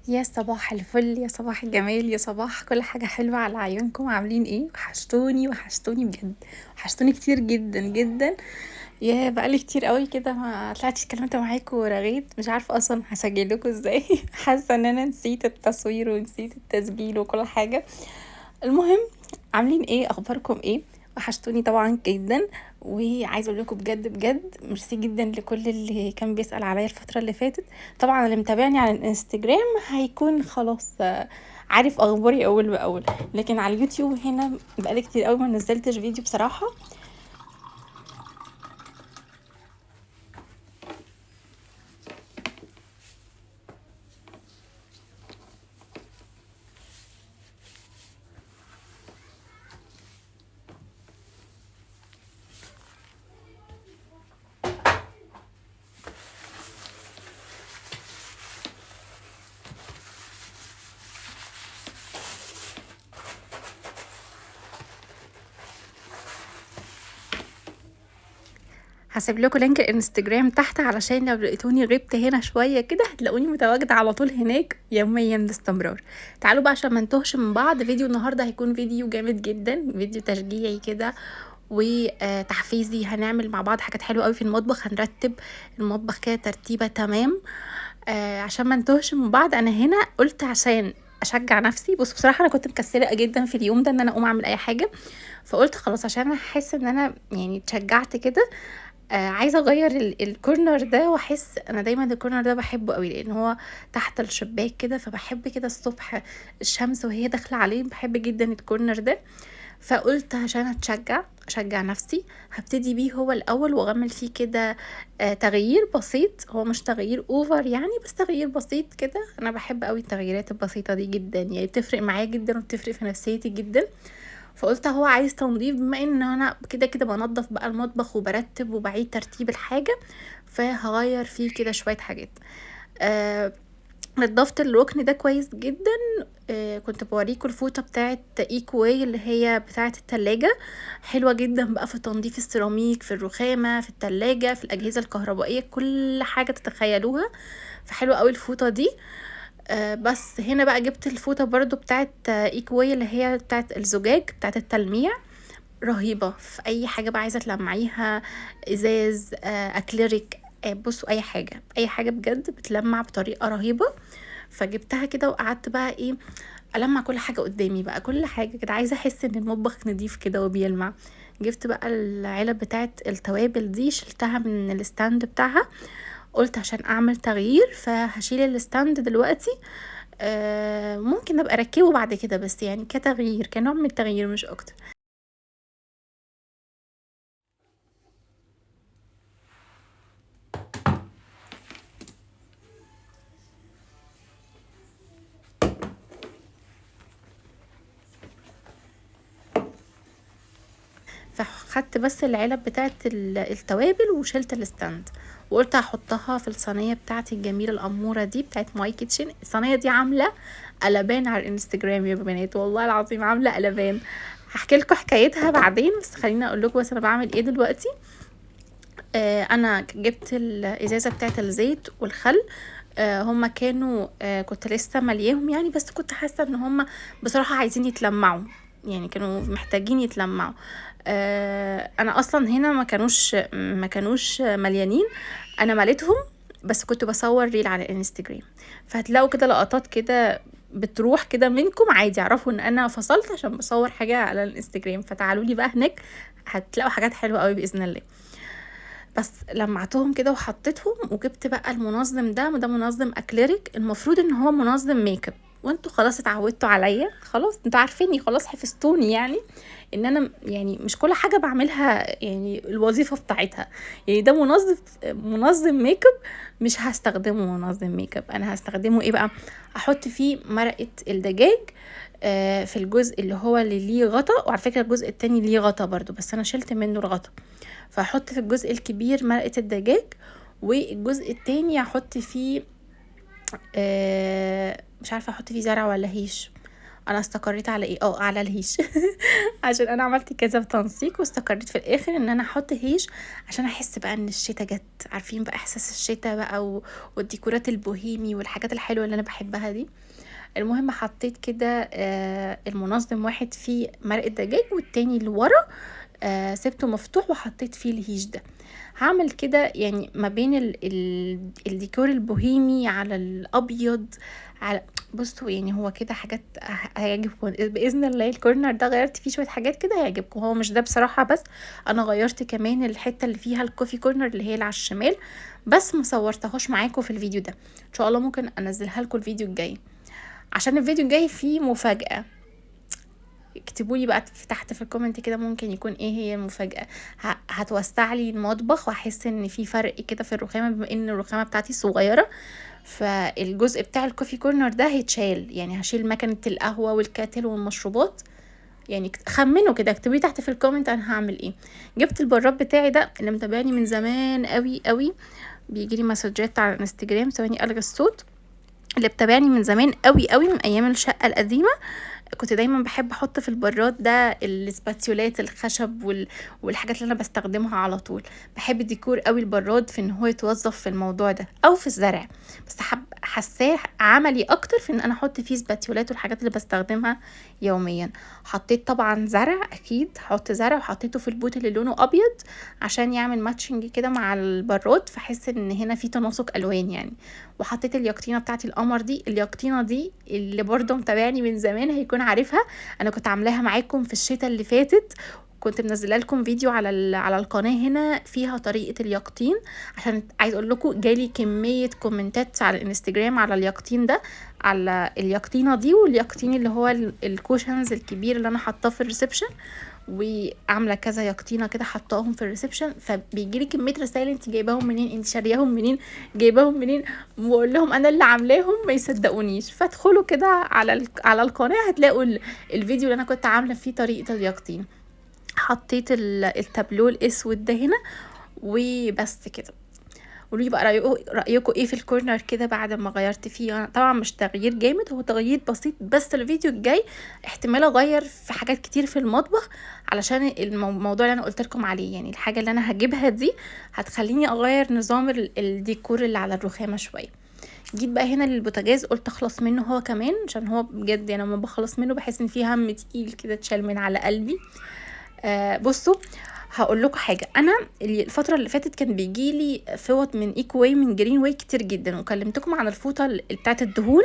يا صباح الفل، يا صباح الجمال، يا صباح كل حاجة حلوة على عيونكم. عاملين ايه؟ وحشتوني وحشتوني بجد، وحشتوني كتير جدا جدا. يا بقالي كتير قوي كده ما طلعتش اتكلمت معاكم ورغيت، مش عارفة اصلا هسجل لكم ازاي. حاسة ان انا نسيت التصوير ونسيت التسجيل وكل حاجة. المهم عاملين ايه؟ اخباركم ايه؟ وحشتوني طبعا جدا، وعايزه اقول لكم بجد بجد ميرسي جدا لكل اللي كان بيسال عليا الفترة اللي فاتت. طبعا اللي متابعني على الانستجرام هيكون خلاص عارف اخباري اول باول، لكن على اليوتيوب هنا بقالي كتير قوي ما نزلتش فيديو بصراحة. هسيب لكم link الانستجرام تحت علشان لو لقيتوني غبت هنا شوية كده هتلاقوني متواجدة على طول هناك يوميا باستمرار. تعالوا بقى عشان ما نتوهش من بعض، فيديو النهارده هيكون فيديو جامد جدا، فيديو تشجيعي كده وتحفيزي. هنعمل مع بعض حاجات حلوة قوي في المطبخ، هنرتب المطبخ كده ترتيبه تمام. عشان ما نتوهش من بعض. انا هنا قلت عشان اشجع نفسي، بص بصراحة انا كنت مكسله جدا في اليوم ده ان انا اقوم اعمل اي حاجة، فقلت خلاص عشان احس ان انا اتشجعت كده، عايزه اغير ال corner ده. واحس انا دايما ال corner ده بحبه قوي لان هو تحت الشباك كده، فبحب كده الصبح الشمس وهي داخله عليه، بحب جدا ال corner ده. فقلت عشان اشجع نفسي هبتدي بيه هو الاول، واغمل فيه كده تغيير بسيط، هو مش تغيير over يعني، بس تغيير بسيط كده. انا بحب قوي التغييرات البسيطة دي جدا، بتفرق معايا جدا وبتفرق في نفسيتي جدا. فقلت هو عايز تنظيف، بما ان انا كده كده بنظف بقى المطبخ وبرتب وبعيد ترتيب الحاجة، فهغير فيه كده شوية حاجات. نضفت الركن ده كويس جدا. كنت بوريكم الفوطه بتاعه ايكو واي اللي هي بتاعه التلاجة، حلوة جدا بقى في تنظيف السيراميك، في الرخامه، في التلاجة، في الاجهزة الكهربائية، كل حاجة تتخيلوها، فحلوه قوي الفوطه دي. بس هنا بقى جبت الفوطه برضو بتاعه ايكو واي اللي هي بتاعه الزجاج بتاعه التلميع، رهيبة في اي حاجة بقى عايزه تلمعيها، ازاز، اكليريك، بصوا اي حاجة، اي حاجة بجد بتلمع بطريقة رهيبة. فجبتها كده وقعدت بقى المع كل حاجة قدامي بقى، كل حاجة كده عايزه احس ان المطبخ نضيف كده وبيلمع. جبت بقى العلب بتاعه التوابل دي، شلتها من ال stand بتاعها، قلت عشان اعمل تغيير فهشيل ال stand دلوقتي. ممكن ابقى اركبه بعد كده، بس كتغيير، كنوع من التغيير مش اكتر. فخدت بس العلب بتاعت التوابل وشلت ال stand، وقلت هحطها في الصينية بتاعتي الجميلة الاموره دي بتاعت My Kitchen. الصينية دي عامله قلبان على الانستجرام يا بنات، والله العظيم عامله قلبان. هحكي لكم حكايتها بعدين، بس خليني اقول لكم بس انا بعمل ايه دلوقتي. انا جبت الازازه بتاعت الزيت والخل، هما كانوا، كنت لسه ملياهم يعني، بس كنت حاسه ان هما بصراحة عايزين يتلمعوا، كانوا محتاجين يتلمعوا. انا اصلا هنا ما كانوش مليانين، انا مليتهم بس كنت بصور ريل على الانستجرام، فهتلاقوا كده لقطات كده بتروح كده منكم عادي، اعرفوا ان انا فصلت عشان بصور حاجة على الانستجرام، فتعالوا لي بقى هناك هتلاقوا حاجات حلوة قوي باذن الله. بس لمعتهم كده وحطيتهم، وجبت بقى المنظم ده، ده منظم اكليريك، المفروض ان هو منظم ميك اب، وانتوا خلاص اتعودتوا عليا، خلاص انتوا عارفيني، خلاص حفظتوني، ان انا مش كل حاجة بعملها الوظيفة بتاعتها. ده منظم ميك اب، مش هستخدمه منظم ميك اب، انا هستخدمه ايه بقى؟ احط فيه مرقه الدجاج، في الجزء اللي هو اللي ليه غطا، وعلى فكرة الجزء التاني ليه غطا برضو بس انا شلت منه الغطا، فهحط في الجزء الكبير مرقه الدجاج، والجزء التاني هحط فيه، مش عارفه احط فيه زرع ولا هيش، انا استقريت على ايه؟ على الهيش عشان انا عملت كذا بتنسيق، واستقريت في الاخر ان انا احط هيش عشان احس بقى ان الشتاء جت. عارفين بقى احساس الشتاء بقى والديكورات البوهيمي والحاجات الحلوة اللي انا بحبها دي. المهم حطيت كده المنظم واحد فيه مرقه دجاج والتاني اللي ورا سبته مفتوح وحطيت فيه الهيش ده. هعمل كده يعني ما بين الديكور البوهيمي على الابيض على، بصوا يعني هو كده حاجات هيعجبكم باذن الله. ال corner ده غيرت فيه شوية حاجات كده هيعجبكم. هو مش ده بصراحة، بس انا غيرت كمان الحتة اللي فيها ال coffee corner اللي هي اللي على الشمال، بس ما صورتهاش معاكم في الفيديو ده. ان شاء الله ممكن انزلها لكم الفيديو الجاي، عشان الفيديو الجاي فيه مفاجاة. اكتبوا لي بقى تحت في ال comment كده ممكن يكون ايه هي المفاجاة. هتوسع لي المطبخ واحس ان في فرق كده في الرخامه، بما ان الرخامه بتاعتي صغيرة، فالجزء بتاع ال coffee corner ده هيتشال، يعني هشيل مكنه القهوة وال kettle والمشروبات. يعني خمنوا كده، اكتبوا لي تحت في ال comment انا هعمل ايه. جبت البراد بتاعي ده اللي متابعني من زمان قوي قوي، بيجي لي مسجات على الانستجرام، ثواني الغي الصوت. اللي بتابعني من زمان قوي قوي من ايام الشقة القديمة، كنت دايما بحب احط في البراد ده الاسباتيولات الخشب والحاجات اللي انا بستخدمها على طول. بحب ديكور قوي البراد في ان هو يتوظف في الموضوع ده او في الزرع، بس حاساه عملي اكتر في ان انا احط فيه سباتيولات والحاجات اللي بستخدمها يوميا. حطيت طبعا زرع، اكيد هحط زرع، وحطيته في ال pot اللي لونه ابيض عشان يعمل matching كده مع البراد، فحس ان هنا في تناسق الوان يعني. وحطيت اليقطينه بتاعتي القمر دي، اليقطينه دي اللي برضو متابعني من زمان هيكون عارفها، انا كنت عاملاها معاكم في الشتاء اللي فاتت، كنت منزله لكم فيديو على القناة هنا فيها طريقه اليقطين، عشان عايز اقول لكم جالي كمية كومنتات على الانستجرام على اليقطين ده، على اليقطينه دي واليقطين اللي هو ال cushions الكبير اللي انا حاطاه في ال reception، وعامله كذا يقطينه كده حطاهم في ال reception. فبيجي لي كمية رسائل، انت جايباهم منين، انت شارياهم منين، جايباهم منين، واقول لهم انا اللي عاملاهم، ما يصدقونيش. فادخلوا كده على القناة هتلاقوا الفيديو اللي انا كنت عامله فيه طريقه اليقطين. حطيت التابلو الاسود ده هنا وبس كده. قولوا لي بقى رايكم ايه في ال corner كده بعد ما غيرت فيه. طبعا مش تغيير جامد، هو تغيير بسيط، بس الفيديو الجاي احتمال اغير في حاجات كتير في المطبخ علشان الموضوع اللي انا قلت لكم عليه. يعني الحاجة اللي انا هجيبها دي هتخليني اغير نظام الديكور اللي على الرخامه شوية. جيت بقى هنا للبوتاجاز، قلت اخلص منه هو كمان، عشان هو بجد يعني لما بخلص منه بحس ان فيه هم تقيل كده اتشال من على قلبي. بصوا هقول لكم حاجة، انا الفترة اللي فاتت كان بيجي لي فوط من ايكو واي من جرين واي كتير جدا، وكلمتكم عن الفوطه بتاعه الدهون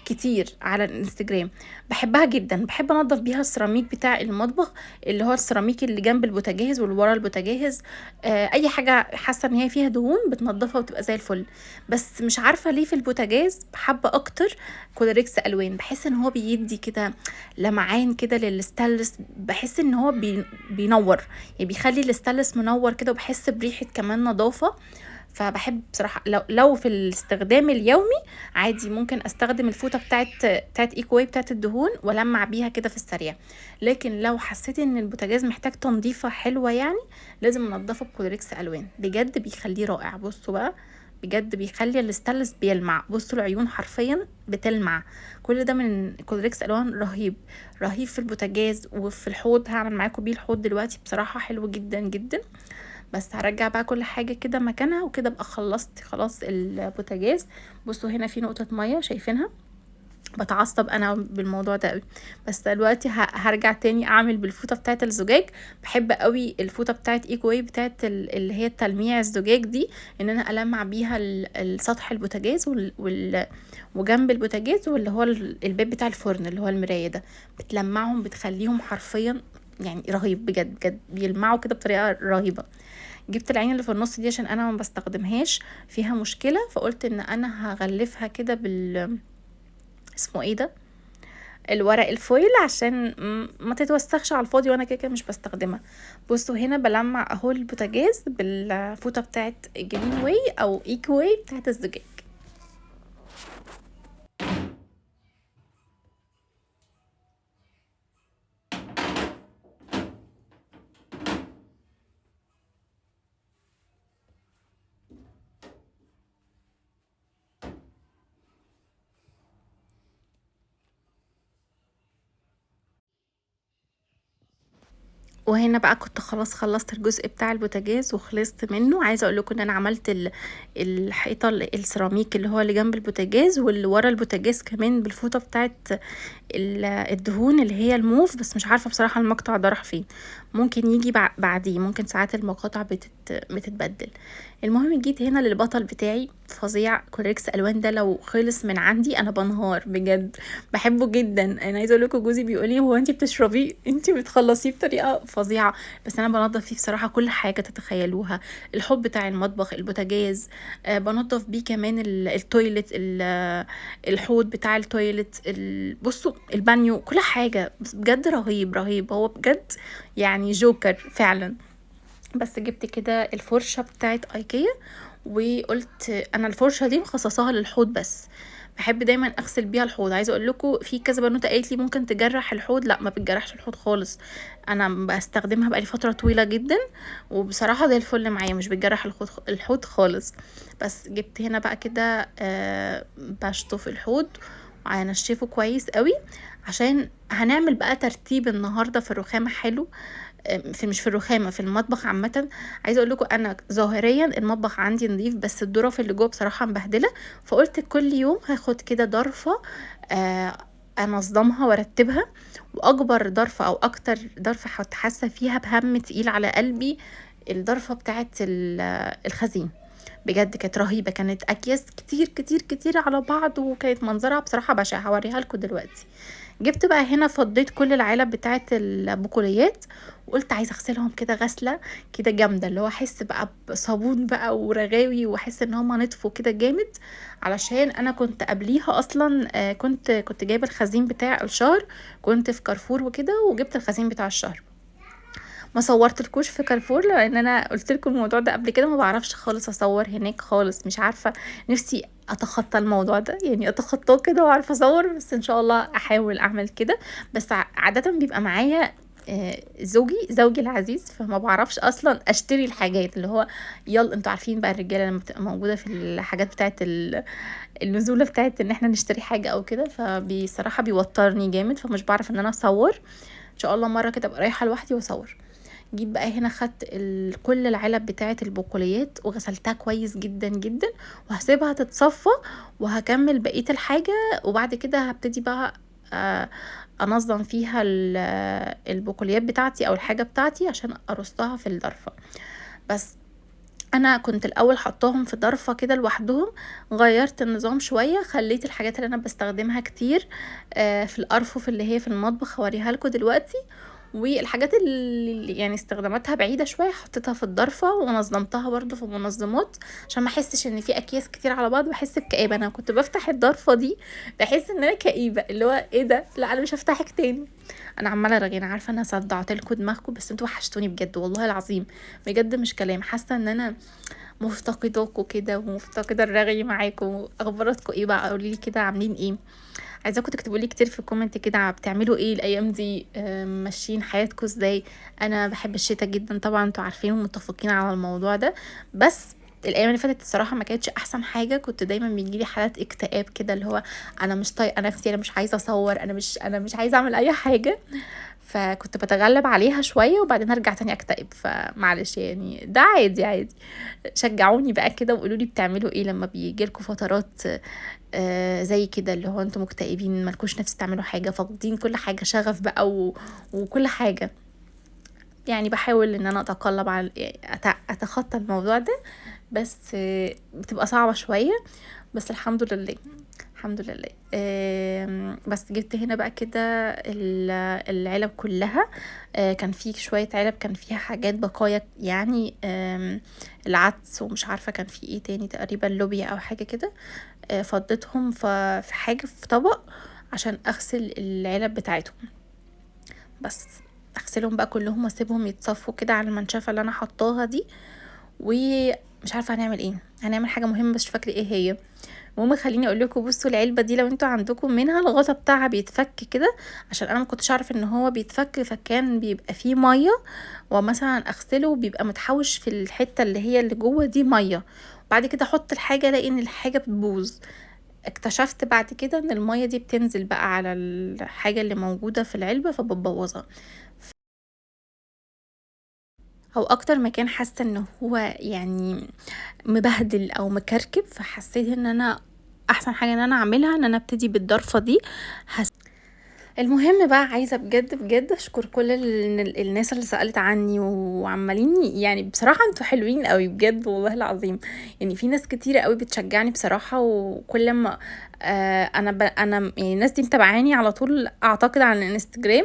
كتير على الانستجرام. بحبها جدا، بحب انضف بيها السيراميك بتاع المطبخ اللي هو السيراميك اللي جنب البوتاجاز واللي ورا البوتاجاز. اي حاجة حاسه ان هي فيها دهون بتنضفها وتبقى زي الفل. بس مش عارفه ليه في البوتاجاز حابة اكتر كولوريكس الوان، بحس ان هو بيدي كده لمعان كده للستانلس، بحس ان هو بينور، يعني بيخلي الستانلس منور كده، وبحس بريحه كمان نظافة. فبحب بصراحة لو في الاستخدام اليومي عادي ممكن استخدم الفوطه بتاعت ايكو واي بتاعت الدهون والمع بيها كده في السريع، لكن لو حسيت ان البوتاجاز محتاج تنظيفه حلوة يعني لازم انضفه بكولوريكس الوان، بجد بيخليه رائع. بصوا بقى بجد بيخلي الستانلس بيلمع، بصوا العيون حرفيا بتلمع، كل ده من كولوريكس الوان. رهيب رهيب في البوتاجاز وفي الحوض. هعمل معاكم بيه الحوض دلوقتي، بصراحة حلو جدا جدا. بس هرجع بقى كل حاجة كده مكانها، وكده بقى خلصت خلاص البوتاجاز. بصوا هنا في نقطة مية شايفينها، بتعصب انا بالموضوع ده قوي، بس دلوقتي هرجع تاني اعمل بالفوطه بتاعه الزجاج. بحب قوي الفوطه بتاعه ايكو واي بتاعه اللي هي التلميع الزجاج دي، ان انا المع بيها السطح البوتاجاز وجنب البوتاجاز واللي هو الباب بتاع الفرن اللي هو المراية ده، بتلمعهم بتخليهم حرفيا يعني رهيب بجد بجد، بيلمعوا كده بطريقة رهيبة. جبت العين اللي في النص دي عشان انا ما بستخدمهاش، فيها مشكلة، فقلت ان انا هغلفها كده بال اسمه ايه ده، الورق ال foil، عشان ما تتوسخش على الفاضي، وانا كده كده مش بستخدمها. بصوا هنا بلمع اهو البوتاجاز بالفوطه بتاعت جرين واي او ايكو واي بتاعت الزجاج. وهنا بقى كنت خلاص خلصت الجزء بتاع البوتاجاز وخلصت منه. عايزه اقول لكم ان انا عملت الحيطة السيراميك اللي هو اللي جنب البوتاجاز واللي ورا البوتاجاز كمان بالفوطه بتاعت الدهون اللي هي الموف، بس مش عارفه بصراحة المقطع ده راح فين، ممكن يجي بعديه، ممكن ساعات المقاطع بتتبدل. المهم جيت هنا للبطل بتاعي فظيع، كلوركس الوان ده لو خلص من عندي انا بنهار بجد، بحبه جدا. انا عايزه اقول لكم جوزي بيقول لي هو انت بتشربيه، انت بتخلصيه بطريقة فظيعة، بس انا بنضف فيه بصراحة كل حاجة تتخيلوها، الحوض بتاع المطبخ، البوتاجاز، بنضف بيه كمان ال toilet، الحوض بتاع ال toilet، بصوا البانيو، كل حاجة، بس بجد رهيب رهيب هو بجد، يعني جوكر فعلا. بس جبت كده الفرشة بتاعت ايكيا، وقلت انا الفرشة دي مخصصاها للحوض بس، بحب دايما اغسل بيها الحوض. عايزه اقول لكم في كذا بنوته قالت لي ممكن تجرح الحوض، لا ما بتجرحش الحوض خالص، انا بستخدمها بقالي فترة طويلة جدا وبصراحة زي الفل معايا، مش بتجرح الحوض خالص. بس جبت هنا بقى كده، بشطف الحوض وهنشفه كويس قوي، عشان هنعمل بقى ترتيب النهارده في الرخامه حلو، في مش في الرخامه، في المطبخ عامة. عايزه اقول لكم انا ظاهريا المطبخ عندي نظيف، بس الظرف اللي جوه بصراحة مبهدله، فقلت كل يوم هاخد كده ضرفه، انظمها وارتبها. واكبر ضرفه او اكتر ضرفه كنت حاسه فيها بهم تقيل على قلبي الضرفه بتاعه الخزين، بجد كانت رهيبة، كانت اكياس كتير كتير كتير على بعض، وكانت منظرها بصراحة بشع، هوريها لكم دلوقتي. جبت بقى هنا فضيت كل العلب بتاعه البقوليات، وقلت عايزه اغسلهم كده غسله كده جامدة، اللي هو احس بقى بصابون بقى ورغاوي، واحس ان هما نطفوا كده جامد، علشان انا كنت قبليها اصلا، كنت جايبه الخزين بتاع الشهر، كنت في كارفور وكده، وجبت الخزين بتاع الشهر. ما صورتلكوش في كارفور لان انا قلت لكم الموضوع ده قبل كده، ما بعرفش خالص اصور هناك خالص، مش عارفه، نفسي اتخطى الموضوع ده، يعني اتخطاه كده واعرف اصور، بس ان شاء الله احاول اعمل كده. بس عادة بيبقى معايا، زوجي العزيز، فما بعرفش اصلا اشتري الحاجات اللي هو يلا انتوا عارفين بقى الرجالة لما بتبقى موجودة في الحاجات بتاعه النزوله بتاعه ان احنا نشتري حاجة او كده، فبصراحة بيوترني جامد، فمش بعرف ان انا اصور. ان شاء الله مرة كده ابقى رايحة لوحدي واصور. جيت بقى هنا خدت كل العلب بتاعه البقوليات وغسلتها كويس جدا جدا، وهسيبها تتصفى وهكمل بقية الحاجة، وبعد كده هبتدي بقى، انظم فيها البقوليات بتاعتي او الحاجة بتاعتي عشان ارصها في الضرفه. بس انا كنت الاول حطاهم في ضرفه كده لوحدهم، غيرت النظام شوية، خليت الحاجات اللي انا بستخدمها كتير، في الارفف اللي هي في المطبخ هوريها لكم دلوقتي، والحاجات اللي استخداماتها بعيدة شوية حطيتها في الضرفة ونظمتها برضو في منظمات عشان ما احسش ان في اكياس كتير على بعض واحس بكآبة. انا كنت بفتح الضرفة دي بحس ان انا كئيبة، اللي هو ايه ده، لا انا مش هفتحك تاني. انا عمالة ارغي، انا عارفة ان انا صدعت لكم دماغكم، بس انتوا وحشتوني بجد والله العظيم، بجد مش كلام، حاسة ان انا مفتقداكوا كده ومفتقدة الرغي معاكم. اخباراتكم ايه بقى؟ قولي لي كده عاملين ايه. عايزاكم تكتبوا لي كتير في ال comment كده بتعملوا ايه الايام دي، ماشيين حياتكم ازاي. انا بحب الشتاء جدا طبعا، انتوا عارفين ومتفقين على الموضوع ده، بس الايام اللي فاتت الصراحة ما كانتش احسن حاجة، كنت دايما بيجيلي حالات اكتئاب كده، اللي هو انا مش طايقة نفسي، انا مش عايزه اصور، انا مش عايزه اعمل اي حاجة، فكنت بتغلب عليها شوية وبعدين ارجع تاني اكتئب. فمعلش ده عادي عادي. شجعوني بقى كده وقولوا لي بتعملوا ايه لما بيجيلكوا فترات، زي كده، اللي هو انتوا مكتئبين مالكوش نفس تعملوا حاجة، فاقدين كل حاجة، شغف بقى وكل حاجة. بحاول ان انا اتقلب على، اتخطى الموضوع ده، بس، بتبقى صعبة شوية، بس الحمد لله الحمد لله. بس جبت هنا بقى كده العلب كلها، كان في شوية علب كان فيها حاجات بقايا، العدس ومش عارفة كان في ايه تاني، تقريبا لوبيا او حاجة كده، فضيتهم في حاجة في طبق عشان اغسل العلب بتاعتهم. بس اغسلهم بقى كلهم واسيبهم يتصفوا كده على المنشفة اللي انا حطاها دي. ومش عارفة هنعمل ايه، هنعمل حاجة مهمة بس مش فاكرة ايه هي. المهم خليني اقول لكم، بصوا العلبة دي لو انتوا عندكم منها الغطا بتاعها بيتفك كده، عشان انا ما كنتش اعرف ان هو بيتفك، فكان بيبقى فيه مية، ومثلا اغسله بيبقى متحوش في الحتة اللي هي اللي جوه دي مية، بعد كده احط الحاجة الاقي ان الحاجة بتبوظ. اكتشفت بعد كده ان المية دي بتنزل بقى على الحاجة اللي موجودة في العلبة فبتبوظها. او اكتر مكان حاسه ان هو يعني مبهدل او مكركب، فحسيت ان انا احسن حاجة ان انا اعملها ان انا ابتدي بالضرفه دي. المهم بقى عايزه بجد بجد اشكر كل الناس اللي سالت عني وعمالين، يعني بصراحة انتوا حلوين قوي بجد والله العظيم. يعني في ناس كتيرة قوي بتشجعني بصراحة، وكل ما انا يعني الناس دي متابعاني على طول اعتقد على الانستجرام،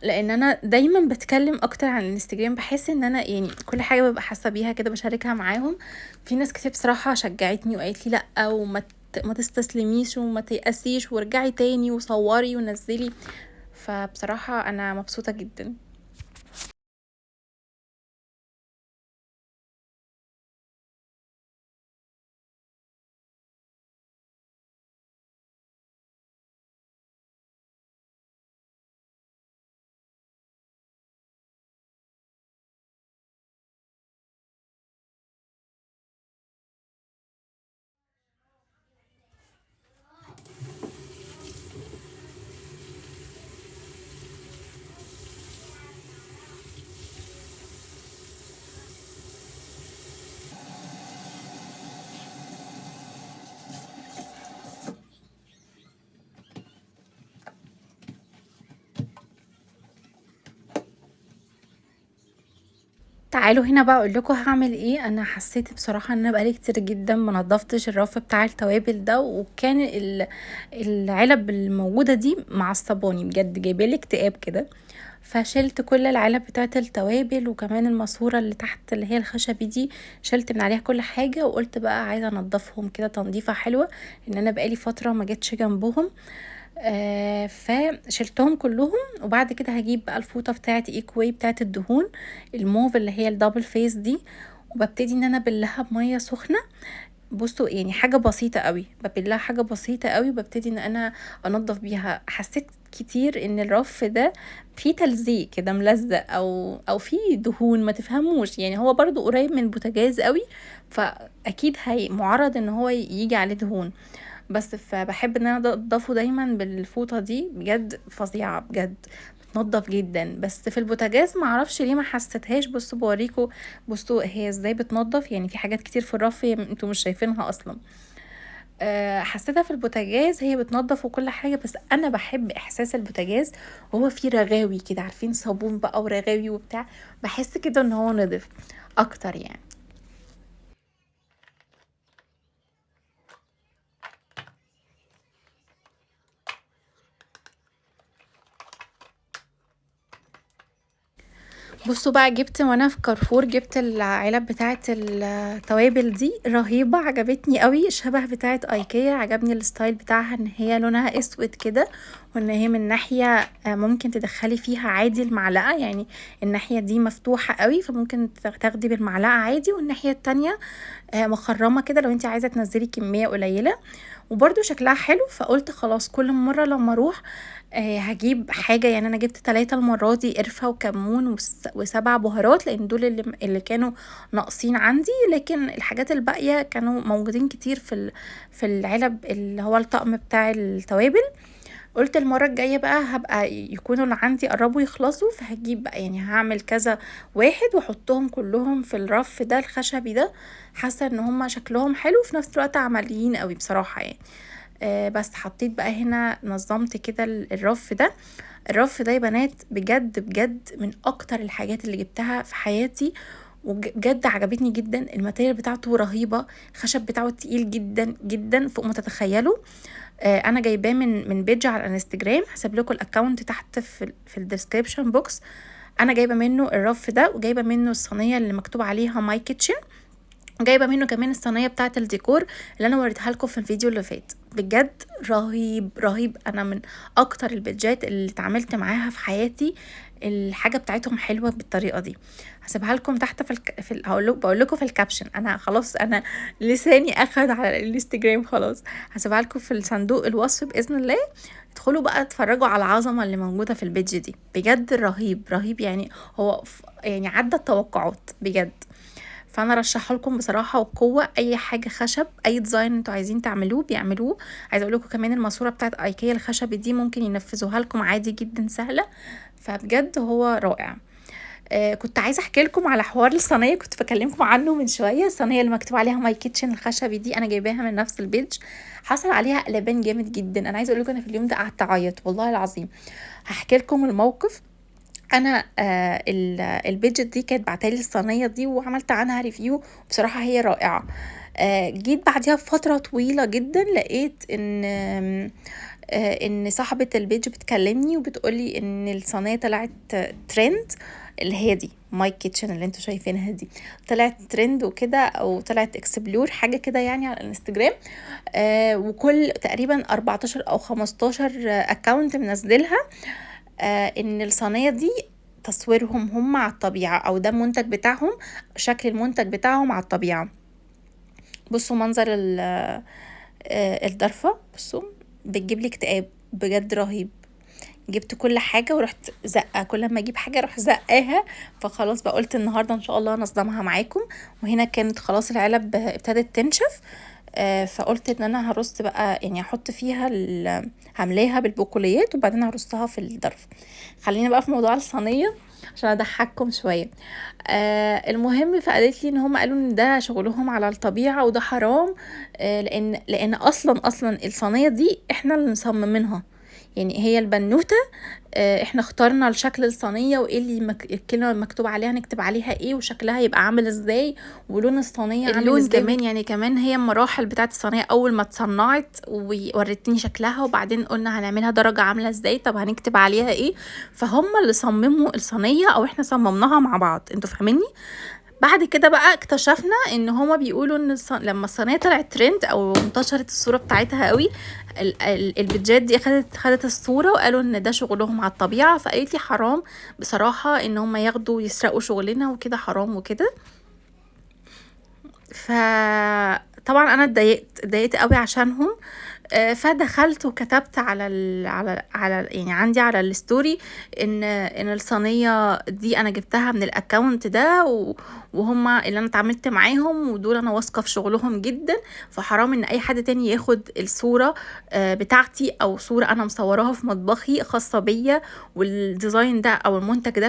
لان انا دايما بتكلم اكتر عن الانستجرام، بحس ان انا يعني كل حاجة ببقى حاسه بيها كده بشاركها معاهم. في ناس كتير بصراحة شجعتني وقالت لي لا وما ما تستسلميش وما تيأسيش وارجعي تاني وصوري ونزلي، فبصراحة انا مبسوطة جدا. تعالوا هنا بقى اقول لكم هعمل ايه. انا حسيت بصراحة ان انا بقالي كتير جدا ما نظفتش الرف بتاع التوابل ده، وكان العلب الموجودة دي معصباني بجد، جايبالي اكتئاب كده. فشلت كل العلب بتاعه التوابل، وكمان الماسورة اللي تحت اللي هي الخشبي دي شلت من عليها كل حاجة، وقلت بقى عايزه انضفهم كده تنظيفه حلوة، لان انا بقالي فترة ما جيتش جنبهم. فشلتهم كلهم. وبعد كده هجيب بقى الفوطه بتاعه ايكوي بتاعه الدهون الموف اللي هي ال double face دي، وببتدي ان انا ابلها بميه سخنة. بصوا يعني حاجة بسيطة قوي، ببلها حاجة بسيطة قوي، وببتدي ان انا انضف بيها. حسيت كتير ان الرف ده فيه تلزيق كده ملزق او فيه دهون ما تفهموش، يعني هو برضو قريب من بوتاجاز قوي، فاكيد هي معرض ان هو يجي عليه دهون بس. فبحب ان انا انضفه دايما بالفوطه دي، بجد فظيعة بجد، بتنضف جدا. بس في البوتاجاز ما اعرفش ليه ما حسيتهاش. بصوا بوريكم، بصوا هي ازاي بتنضف، يعني في حاجات كتير في الرف انتوا مش شايفينها اصلا. حسيتها في البوتاجاز هي بتنضف وكل حاجة، بس انا بحب احساس البوتاجاز وهو فيه رغاوي كده، عارفين صابون بقى ورغاوي وبتاع، بحس كده ان هو نضف اكتر يعني. بصوا بقى جبت وانا في كارفور، جبت العلب بتاعه التوابل دي، رهيبة عجبتني قوي، شبه بتاعه ايكيا. عجبني ال style بتاعها ان هي لونها اسود كده، وان هي من ناحية ممكن تدخلي فيها عادي المعلقة، يعني الناحية دي مفتوحة قوي فممكن تاخدي بالمعلقه عادي، والناحية التانية مخرمة كده لو انت عايزه تنزلي كمية قليله، وبرده شكلها حلو. فقلت خلاص كل مرة لما اروح هجيب حاجة، يعني انا جبت 3 المرة دي، قرفه وكمون و7 بهارات، لان دول اللي كانوا ناقصين عندي، لكن الحاجات الباقية كانوا موجودين كتير في العلب اللي هو الطقم بتاع التوابل. قلت المرة الجاية بقى هبقى يكونوا اللي عندي قربوا يخلصوا، فهجيب بقى يعني هعمل كذا واحد واحطهم كلهم في الرف ده الخشبي ده. حاسه ان هما شكلهم حلو وفي نفس الوقت عمليين قوي بصراحة يعني. بس حطيت بقى هنا، نظمت كده الرف ده. الرف ده يا بنات بجد بجد من اكتر الحاجات اللي جبتها في حياتي، وبجد عجبتني جدا. ال material بتاعته رهيبة، الخشب بتاعه تقيل جدا جدا فوق ما تتخيلوا. انا جايباه من page على الانستجرام، هسيب لكم ال account تحت في ال description box. انا جايبه منه الرف ده، وجايبه منه الصينية اللي مكتوب عليها my kitchen، جايبه منه كمان الصينية بتاعه الديكور اللي انا وريتها لكم في الفيديو اللي فات. بجد رهيب رهيب، انا من اكتر البيدجات اللي اتعاملت معاها في حياتي، الحاجة بتاعتهم حلوة بالطريقة دي. هسيبها لكم تحت في الك... في ال... هقول لكم، بقول لكم في ال caption، انا خلاص انا لساني اخد على الانستجرام خلاص، هسيبها لكم في الصندوق الوصف باذن الله. ادخلوا بقى اتفرجوا على العظمة اللي موجودة في ال page دي، بجد رهيب رهيب، يعني هو يعني عدى التوقعات بجد. فانا رشحه لكم بصراحة وبقوة. اي حاجة خشب، اي design انتوا عايزين تعملوه بيعملوه. عايزه اقول لكم كمان الماسورة بتاعت ايكيا الخشب دي ممكن ينفذوها لكم عادي جدا سهلة، فبجد هو رائع. كنت عايزه احكي لكم على حوار الصينية كنت بكلمكم عنه من شوية. الصينية اللي مكتوب عليها my kitchen الخشبي دي انا جايباها من نفس ال page، حصل عليها قلبان جامد جدا. انا عايزه اقول لكم انا في اليوم ده قعدت اعيط والله العظيم. هحكي لكم الموقف. انا ال page دي كانت بعتالي الصينية دي وعملت عنها review، بصراحة هي رائعة. جيت بعديها بفترة طويلة جدا لقيت ان صاحبه ال page بتكلمني وبتقولي ان الصينية طلعت ترند، اللي هي دي my kitchen اللي انتوا شايفينها دي، طلعت ترند وكده، او طلعت explore حاجة كده يعني على الانستجرام. وكل تقريبا 14 او 15 account منزلها ان الصينية دي تصويرهم هم على الطبيعة، او ده المنتج بتاعهم، شكل المنتج بتاعهم على الطبيعة. بصوا منظر الضرفه، بصوا بتجيب لي اكتئاب بجد رهيب. جبت كل حاجة ورحت زقه، كل ما اجيب حاجة اروح زقاها. فخلاص بقى قلت النهارده ان شاء الله انظمها معاكم. وهنا كانت خلاص العلب ابتدت تنشف، فقلت ان انا هرص بقى، يعني هحط فيها هملاها بالبقوليات وبعدين هرصها في الظرف. خلينا بقى في موضوع الصينية عشان اضحككم شوية. المهم فقالت لي ان هم قالوا ان ده شغلهم على الطبيعة وده حرام، لان اصلا الصينية دي احنا اللي مصممينها، يعني هي البنوته، احنا اخترنا الشكل الصينية وايه اللي الكلمة المكتوب عليها نكتب عليها ايه، وشكلها يبقى عامل ازاي، ولون الصينية عامل اللون ازاي. كمان يعني كمان هي المراحل بتاعه الصينية اول ما اتصنعت وورتني شكلها، وبعدين قلنا هنعملها درجه عامله ازاي، طب هنكتب عليها ايه. فهم اللي صمموا الصينية او احنا صممناها مع بعض، انتوا فاهميني. بعد كده بقى اكتشفنا ان هما بيقولوا ان لما الصينية طلعت ترند او انتشرت الصورة بتاعتها قوي، البيدجات دي خدت الصورة وقالوا ان ده شغلهم على الطبيعة. فقالت لي حرام بصراحة ان هما ياخدوا يسرقوا شغلنا وكده، حرام وكده. فطبعا انا اتضايقت قوي عشانهم. فدخلت وكتبت على ال على على يعني عندي على ال story ان الصينية دي انا جبتها من ال account ده، وهم اللي انا اتعاملت معاهم، ودول انا واثقة في شغلهم جدا، فحرام ان اي حد تاني ياخد الصورة بتاعتي او صوره انا مصوراها في مطبخي خاصة بيا، وال design ده او المنتج ده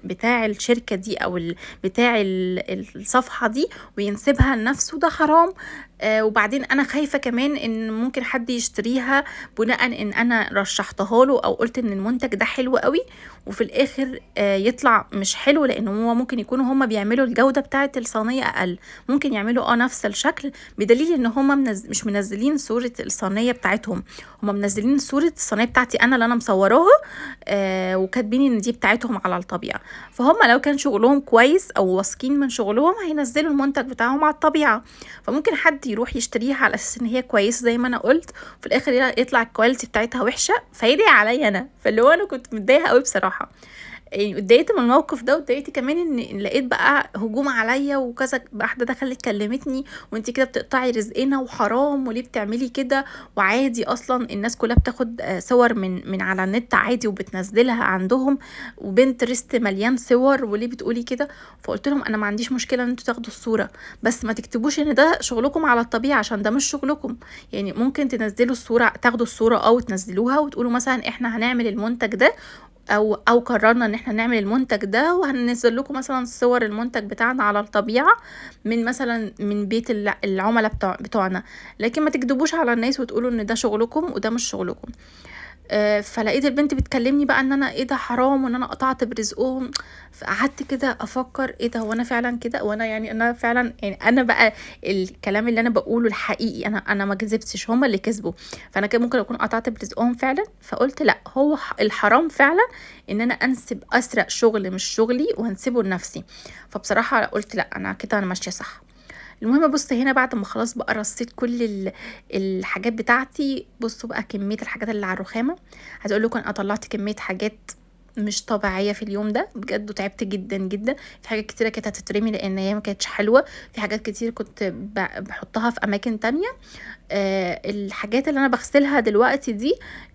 بتاع الشركة دي او بتاع الصفحة دي، وينسبها لنفسه، ده حرام. وبعدين انا خايفة كمان ان ممكن حد يشتريها بناء ان انا رشحتها له او قلت ان المنتج ده حلو قوي، وفي الاخر يطلع مش حلو، لان هو ممكن يكونوا هما بيعملوا الجودة بتاعه الصينية اقل، ممكن يعملوا نفس الشكل، بدليل ان هما مش منزلين صوره الصينية بتاعتهم، هما منزلين صوره الصينية بتاعتي انا اللي انا مصوراها، وكاتبين ان دي بتاعتهم على الطبيعة. فهم لو كان شغلهم كويس او واثقين من شغلهم هينزلوا المنتج بتاعهم على الطبيعة، فممكن حد يروح يشتريها على اساس ان هي كويسة زي ما انا قلت، وفي الاخر يطلع ال quality بتاعتها وحشة فيدعي عليا انا. فاللي هو انا كنت متضايقة قوي بصراحة، يعني اتضايقت من الموقف ده، واتضايقت كمان ان لقيت بقى هجوم عليا وكذا واحدة دخلت كلمتني، وانت كده بتقطعي رزقنا وحرام وليه بتعملي كده، وعادي اصلا الناس كلها بتاخد صور من على النت عادي وبتنزلها عندهم، وبنترست مليان صور، وليه بتقولي كده. فقلت لهم انا ما عنديش مشكلة ان انتوا تاخدوا الصورة، بس ما تكتبوش ان ده شغلكم على الطبيعة عشان ده مش شغلكم. يعني ممكن تنزلوا الصورة، تاخدوا الصورة او تنزلوها وتقولوا مثلا احنا هنعمل المنتج ده، او قررنا ان احنا نعمل المنتج ده، وهننزل لكم مثلا صور المنتج بتاعنا على الطبيعة من مثلا من بيت العملاء بتوعنا، لكن ما تكذبوش على الناس وتقولوا ان ده شغلكم وده مش شغلكم. فلقيت البنت بتكلمني بقى ان انا ايه ده حرام وان انا قطعت برزقهم. فقعدت كده افكر ايه ده، هو انا فعلا كده، وانا يعني انا فعلا يعني انا بقى الكلام اللي انا بقوله الحقيقي، انا ما كذبتش، هما اللي كذبوا، فانا كده ممكن اكون قطعت برزقهم فعلا. فقلت لا، هو الحرام فعلا ان انا انسب اسرق شغل مش شغلي وانسبه لنفسي. فبصراحة قلت لا، انا كده انا ماشية صح. المهم بص هنا بعد ما خلاص بقى رصيت كل الحاجات بتاعتي، بصوا بقى كمية الحاجات اللي على الرخامه، عايزه اقول لكم انا طلعت كمية حاجات مش طبيعية في اليوم ده بجد، وتعبت جدا جدا. في حاجات كتيرة كانت هتترمي لان هي ما كانتش حلوة، في حاجات كتير كنت بحطها في اماكن تانية. الحاجات اللي انا بغسلها دلوقتي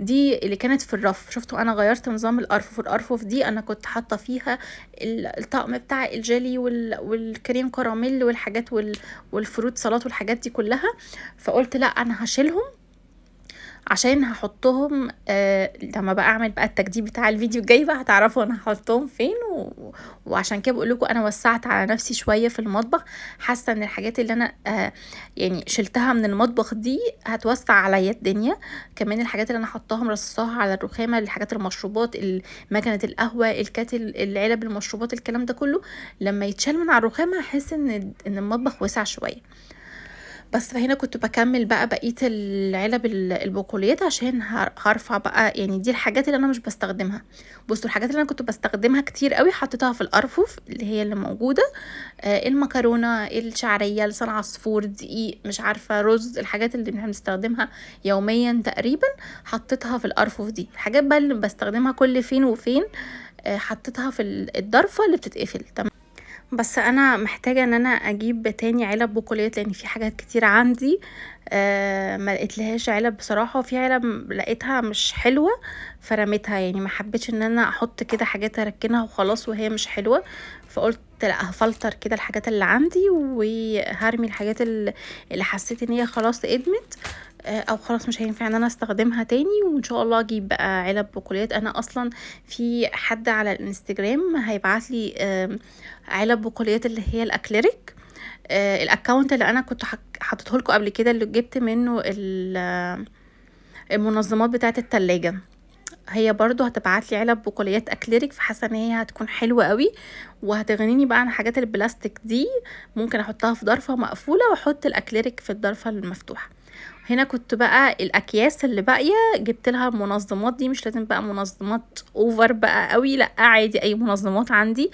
دي اللي كانت في الرف، شفتوا انا غيرت نظام الارفف، الارفف دي انا كنت حاطه فيها الطقم بتاع الجيلي والكريم كراميل والحاجات وال fruit سلطات والحاجات دي كلها. فقلت لا انا هشيلهم عشان هحطهم لما بقى اعمل بقى التجديد بتاع الفيديو الجاي بقى هتعرفوا انا هحطهم فين. وعشان كده بقول لكم انا وسعت على نفسي شوية في المطبخ، حاسه ان الحاجات اللي انا يعني شلتها من المطبخ دي هتوسع عليا الدنيا. كمان الحاجات اللي انا حطاها مرصصاها على الرخامه، الحاجات المشروبات، مكنه القهوة، الكاتل، العلب المشروبات، الكلام ده كله لما يتشال من على الرخامه هحس ان المطبخ وسع شوية. بس فهنا كنت بكمل بقى بقية العلب البقوليات عشان هرفع بقى، يعني دي الحاجات اللي انا مش بستخدمها. بصوا الحاجات اللي انا كنت بستخدمها كتير قوي حطيتها في الارفف اللي هي اللي موجودة، المكرونه، الشعرية، لسان عصفور، دقيق، مش عارفه رز، الحاجات اللي احنا بنستخدمها يوميا تقريبا حطيتها في الارفف دي. الحاجات بقى اللي بستخدمها كل فين وفين حطيتها في الضرفه اللي بتتقفل. تمام. بس انا محتاجه ان انا اجيب تاني علب بقوليات، لان في حاجات كتير عندي ما لقيتلهاش علب بصراحة، وفي علب لقيتها مش حلوة فرميتها، يعني ما حبيتش ان انا احط كده حاجات اركنها وخلاص وهي مش حلوة، فقلت لا هفلتر كده الحاجات اللي عندي وهرمي الحاجات اللي حسيت ان هي خلاص ادمت او خلاص مش هينفع ان انا استخدمها تاني. وان شاء الله اجيب بقى علب بقوليات. انا اصلا في حد على الانستجرام هيبعت لي علب بقوليات اللي هي الاكليريك، ال account اللي انا كنت حطيته لكم قبل كده اللي جبت منه المنظمات بتاعه التلاجة، هي برضو هتبعت لي علب بقوليات اكليريك، فحاسه ان هي هتكون حلوة قوي وهتغنيني بقى عن حاجات البلاستيك دي. ممكن احطها في ضرفه مقفولة واحط الاكليريك في الضرفه المفتوحة. هنا كنت بقى الاكياس اللي باقية جبت لها المنظمات دي، مش لازم بقى منظمات over بقى قوي، لا عادي اي منظمات عندي،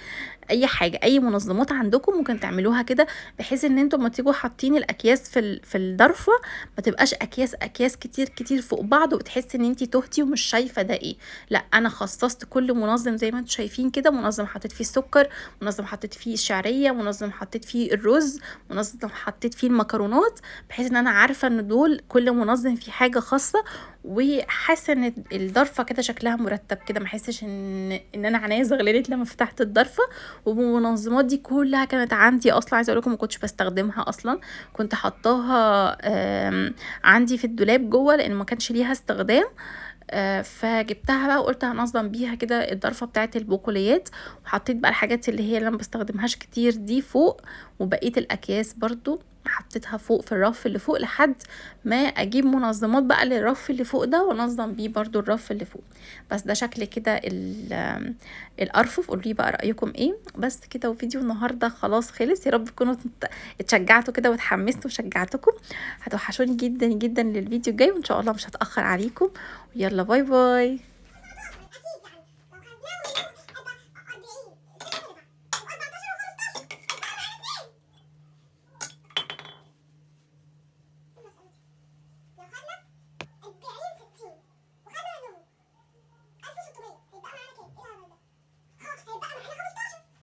اي حاجة، اي منظمات عندكم ممكن تعملوها كده، بحيث ان انتم ما تيجوا حاطين الاكياس في الضرفه ما تبقاش اكياس كتير كتير فوق بعض وتحس ان انتي تهتي ومش شايفه ده ايه. لا انا خصصت كل منظم زي ما انتم شايفين كده، منظم حطيت فيه السكر، منظم حطيت فيه الشعرية، منظم حطيت فيه الرز، منظم حطيت فيه المكرونات، بحيث ان انا عارفه ان دول كل منظم فيه حاجة خاصة، وحاسه ان الضرفه كده شكلها مرتب كده، ما احسش ان انا عينيا زغللت لما فتحت الضرفه. والمنظمات دي كلها كانت عندي اصلا، عايزه اقول لكم ما كنتش بستخدمها اصلا، كنت حطاها عندي في الدولاب جوه لان ما كانش ليها استخدام، فجبتها بقى وقلت هنظم بيها كده الضرفه بتاعه البقوليات، وحطيت بقى الحاجات اللي هي اللي ما بستخدمهاش كتير دي فوق، وبقية الاكياس برضو حطيتها فوق في الرف اللي فوق لحد ما اجيب منظمات بقى للرف اللي فوق ده وانظم بيه برضو الرف اللي فوق. بس ده شكل كده الارفف. قولوا لي بقى رايكم ايه. بس كده، وفيديو النهارده خلاص خلص. يا رب تكونوا اتشجعتوا كده واتحمستوا وشجعتكم. هتوحشوني جدا جدا للفيديو الجاي، وان شاء الله مش هتاخر عليكم. يلا bye bye.